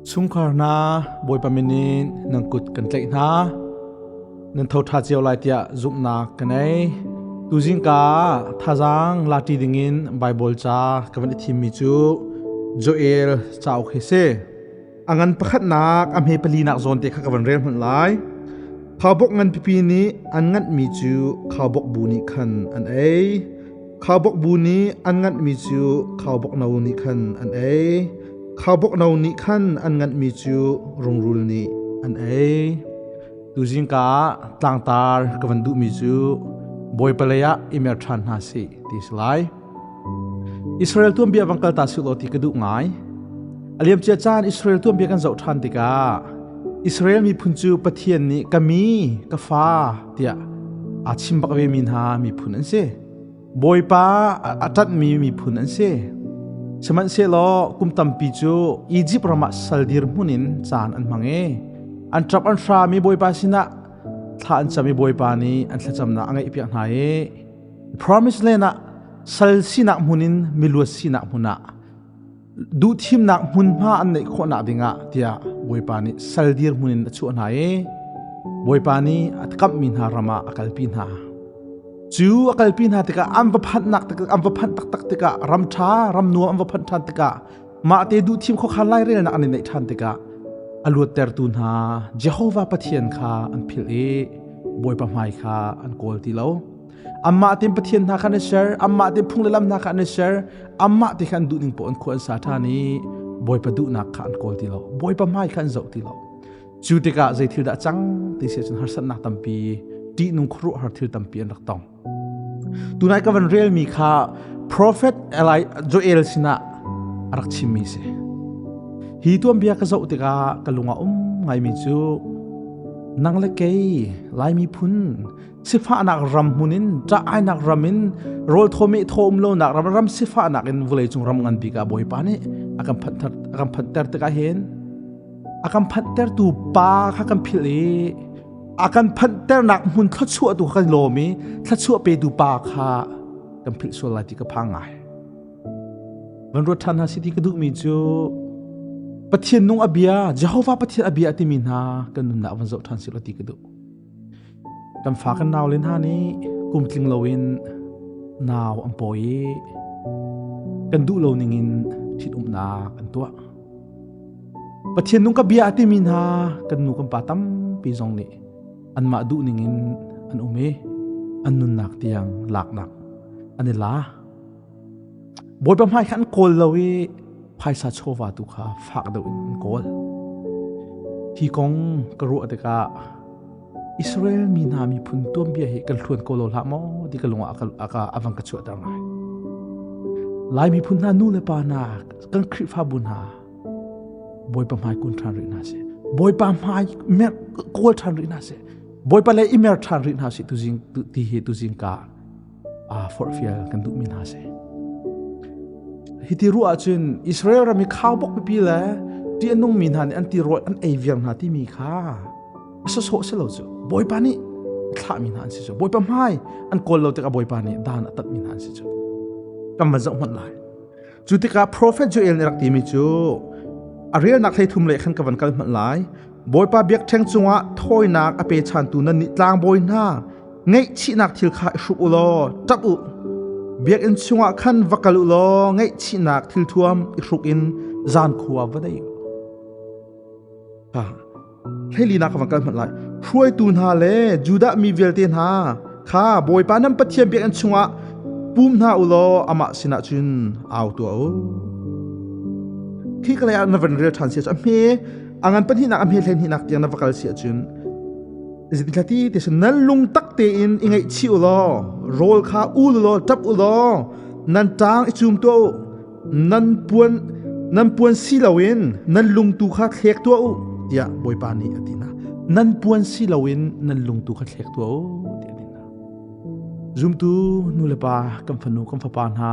Chungkhar hna Bawipa min in nan kut kan tlaih hna. Nan tho ṭha cio lai tiah zumhnak ka nei. Tuzing ka thazaang lati dingin Bible ca ka van i thimmi cu Joel cauk hi si. A ngan pakhatnak a hme palinak zawn te kha ka van rel hmanh lai. Khaubawk ngan pipi nih an nganhmi cu khaubawk bu nih khan an ei. Khaubawk bu nih an nganhmi cu khaubawk no nih khan an ei. Khaubawk no nih khan an nganhmi cu rungrul nih an ei. Tuzing ka ah tlangtar ka van duhmi cu Bawipa lei ah i mer ṭhan hna sih ti si lai. Israel tuanbia van kal ta sih law ti ka duh ngai. A liamcia caan Israel tuanbia kan zoh ṭhan tikah Israel miphun cu Pathian nih ka mi, ka fa tiah aa chim bak ve mi hna miphun an si. Bawipa a ṭanhmi miphun an si. Sihmanhsehlaw kum tampi cu Izipt ram ah sal dirhmun in caan an hmang i an ṭap an hram i Bawipa sinah thla an cam i Bawipa nih an thlacamnak a ngaihpiak hna i Promise Land ah sal sinak hmun in miluat sinak hmun ah duhthimnak hmunhma an neih khawhnak dingah tiah Bawipa nih sal dirhmun in a chuah hna i Bawipa nih a kamhmi hna ram ah a kalpi hna. Cu a kalpi hna tikah an va phanhnak tikah an va phanh taktak tikah ram ṭha ram nuam an va phanh ṭhan tikah mah te duhthim khuakhan lairelnak an i neih ṭhan tikah a luattertu hna Jehovah Pathian kha an philh i Bawipa hmai kha an kawl ti lo. Amah tein Pathian hna kha an i ser, amah tein phung le lam hna kha an i ser, amah te kha an duh ning poh an khua an sa ṭhan i Bawipa duhnak kha an kawl ti lo. Bawipa hmai kha an zoh ti lo. Cu tikah zei thil dah cang ti si ahcun harsatnak tampi, ṭihnung khuaruahhar thil tampi an rak tong. Tunai ka van relmi kha Prophet Eli Joel sinah a rak chimmi si. Hi tuanbia ka zoh tikah ka lung ah um ngaimi cu nang le kei Lai miphun sifahnak ram hmun in ṭah-ainak ram in rawl thaw meh thaw um lonak ram ram sifahnak in vawleicung ram ngan bik ah Bawipa nih a kan phanhter a kan phanhter tikah hin a kan phanhtertu pa kha kan philh i a kan phanhternak hmun thluachuah tu kha kan lawm i thluachuah petu pa kha kan philh sual lai ti ka phang ngai. Van ruat ṭhan hna si ti ka duhmi cu Pathian nung a bia Jehovah Pathian a bia timi hna kan nunnak van zoh ṭhan si lo ti ka duh. Kan fa kan naule hna nih kum tling loin nau an pawi i kan duh lo ningin ṭhitumnak an tuah. Pathian nung ka bia a timi hna kan nu kan pa tampi zong nih anmah duh ningin an um i an nunnak tiang laknak an i la. Bawipa hmai kha an kawl lo i phaisa chawva tu kha fak deuh in an kawl. Hi kong ka ruah tikah Israel mi hna miphun tuanbia hi kan hluan ko lo hlah maw ti ka lung ah a van ka chuahter ngai. Lai miphun hna nu le pa hna kan Khrihfabu hna Bawipa hmai kun ṭhan rih hna sih. Bawipa hmai mer kawl ṭhan rih hna sih. Bawipa le i mer ṭhan rih hna sih tuzing ti hi tuzing ka forhfial kan duhmi hna si. Hiti ruah ahcun Israel ram i khaubawk pipi le ṭih a nungmi hna nih an tirawl an ei viar hna timi kha a sawsawh si lo cu. Bawipa nih a thlahmi hna an si cu. Bawipa hmai an kawl lo tikah Bawipa nih dan a tatmi hna an si cu. Kan van zoh hmanh lai. Cu tikah Prophet Joel nih rak timi cu a relnak hlei thum le khan ka van kal hmanh lai. Bawipa biakṭheng cungah thawinak a pechantu nan nih tlangbawi hna ngaihchihnak thil kha i hruk u law ṭap u. Biakinn chungah khan va kal u law ngaihchihnak thilthuam i hruk in zan khua va dei u. Ha. Hleilinak ka van kal hmanh lai. Hruaitu hna le Judah mi vialte hna kha Bawipa nan Pathian biakinn chungah pum hna u law amah sinah cun au tuah u. Khi ka lei ah na van rel ṭhan si a hme a ngan pahnihnak a hme hlehnihnak tiang na va kal si ahcun Zithlati ti sin nan lungtak tein i ngaihchih u law rawl kha ul u law ṭap u law nan ṭang i cum tuah u nan puan nan puan si loin nan lung tu kha thlek tuah u tiah Bawipa nih a ti hna. Nan puan si loin nan lung tu kha thlek tuah u tiah a ti hna. Zumtu nu le pa kan fanu kan fapa hna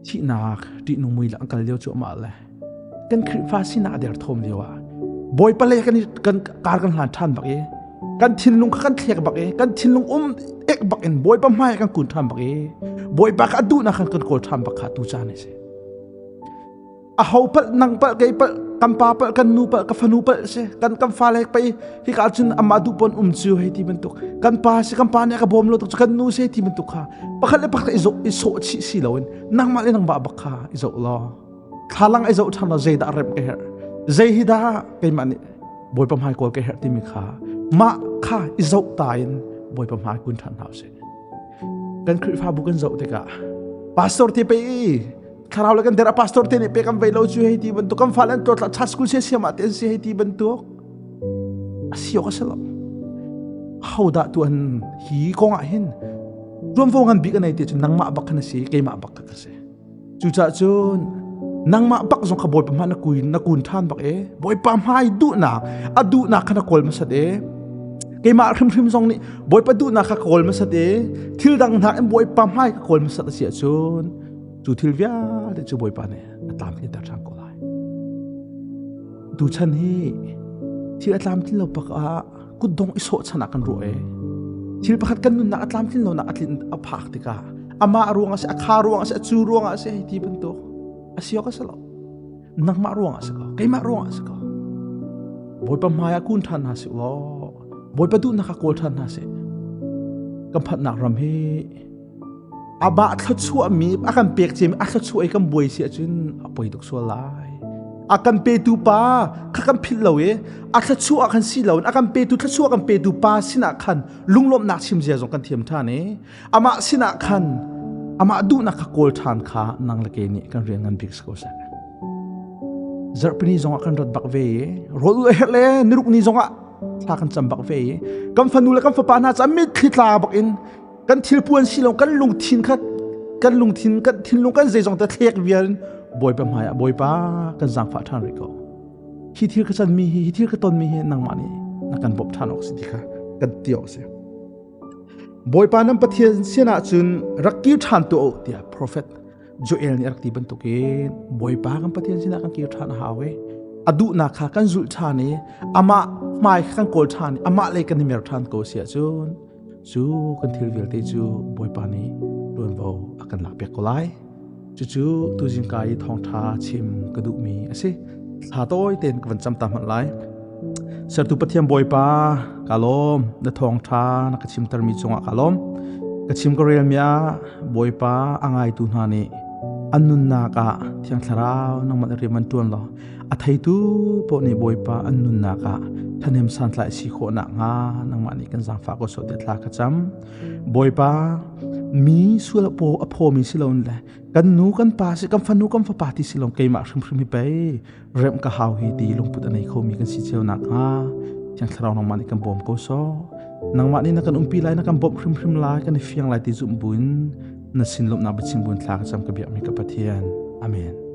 thihnak ṭihnung mui lang kal lio cuahmah le kan Khrihfa sinak a derthawm lio ah Bawipa lei kan kan kar kan hlan ṭhan bak i kan thinlung kha kan thlek bak i kan thinlung um ek bak in Bawipa hmai kan kun ṭhan bak i Bawipa kha a duhnak khan kan kawl ṭhan bak kha tu caan a si. A ho palh, nang palh, kei palh, kan pa palh, kan nu palh, ka fanu palh si, kan kan fale pei hika cun amah duh pon um cu hei ti bantuk, kan pa si, kan pa nih a ka bawm lo tuk cu, kan nu si ti bantuk kha pakhat le pakhat i zoh i sawh chih si loin nangmah le nangmah bak kha i zoh law thlalang i zoh ṭhan law zeidah remh ka herh, zei hi dah keimah nih Bawipa hmai kawl ka herh timi kha mah kha i zoh ta in Bawipa hmai kun ṭhan hna usih. Kan Khrihfabu kan zoh tikah pastor te pei thlarau le kan der a pastor te nih pe kan vei lo cu hei ti bantuk, kan fale an tlawtla cha school se siam ah te an si hei ti bantuk a si awk a si lo. Ho dah tu an hi kong ah hin tuanvo ngan bik a nei ti cu nangmah bak khan a si, keimah bak kha ka si. Cucaah cun nangmah bak zong kha Bawipa hmai na kui na kun ṭhan bak e, Bawipa hmai duhnak a duhnak kha na kawl hmasat e, keimah hrimhrim zong nih Bawipa duhnak kha ka kawl hmasat e, thil dang hna in Bawipa hmai ka kawl hmasat a si ahcun cu thil vialte cu Bawipa nih a tlamtlinter ṭhan ko lai. Tuchan hi thil a tlamtlin lo pak ah kutdong i sawh chan ah kan ruah e. Thil pakhat kan nunnak a tlamtlin lonak a tlin a phak tikah amah ruang a si, a kha ruang a si, a cu ruang ah a si hei ti bantuk a si awk a si lo. Nangmah ruang ah si ko, keimah ruang ah si ko. Bawipa hmai ah kun ṭhan hna sih law Bawipa duhnak ah kawl ṭhan hna sih. Kan phanhnak ram hi abah thluachuahmi a kan pek ciami a thluachuah i kan buai si ahcun a poi tuk sual lai. A kan petu pa kha kan philh lo i a thluachuah kan si lo, a kan petu thluachuah kan petu pa sinah khan lunglawmhnak chim zia zong kan thiam ṭhan i amah sinah khan amah duhnak kha kawl ṭhan kha nang le ke nih kan rian ngan bik si ko seh. Zarhpini zongah kan rat bak ve i rawl ul a herh le niruk ni zongah thla kan cam bak ve i kan fanu le kan fapa hna ca mitthli tla bak in kan thilpuan si lo, kan lungthin kha, kan lungthin, kan thinlung, kan zeizong te thlek vial in Bawipa hmai ah, Bawipa, kan zaangfah ṭhan rih ko, hi thil ka can mi hi, hi thil ka ton mi hi nangmah nih na kan bawmh ṭhan awk si ti kha kan ti awk si. Bawipa nan Pathian sinah cun rak kir ṭhan tuah u tiah profet Joel nih a rak ti bantukin Bawipa kan Pathian sinah kan kir ṭhan a hau i a duhnak kha kan zulh ṭhan i amah hmai kha kan kawl ṭhan i amah lei kan i mer ṭhan ko si ahcun cu kan thil vialte cu Bawipa nih ṭuanvo a kan lakpiak ko lai. Cucu tuzing ka i thawngṭha chim ka duhmi a si. Thla tawi tein ka van cam ta hmanh lai. Sertu Pathian Bawipa, ka lawm, na thawngṭha na ka chimtermi cungah ka lawm. Ka chim ka relmi ah Bawipa a ngaitu hna nih an nunnak ah Thiang Thlarau nangmah na rian van ṭuan law a theitu paoh nih Bawipa an nunnak ah ṭhahnem santlai si khawh nakhnga nangmah nih kan zaangfah ko sawh tiah thla ka cam. Bawipa, mi sual paw a phawmi si loin le kan nu kan pa si, kan fanu kan fapa ti si lo, keimah hrimhrim hi pei remh ka hau hi ti lungput a nei khomi kan si cio nakhnga Thiang Thlarau nangmah nih kan bawm ko sawh. Nangmah nih na kan umpi lai, na kan bawmh hrimhrim lai, kan i fiang lai ti zumh buin na sin lawmhnak biachim buin thla ka cam, ka biakmi ka Pathian. Amen.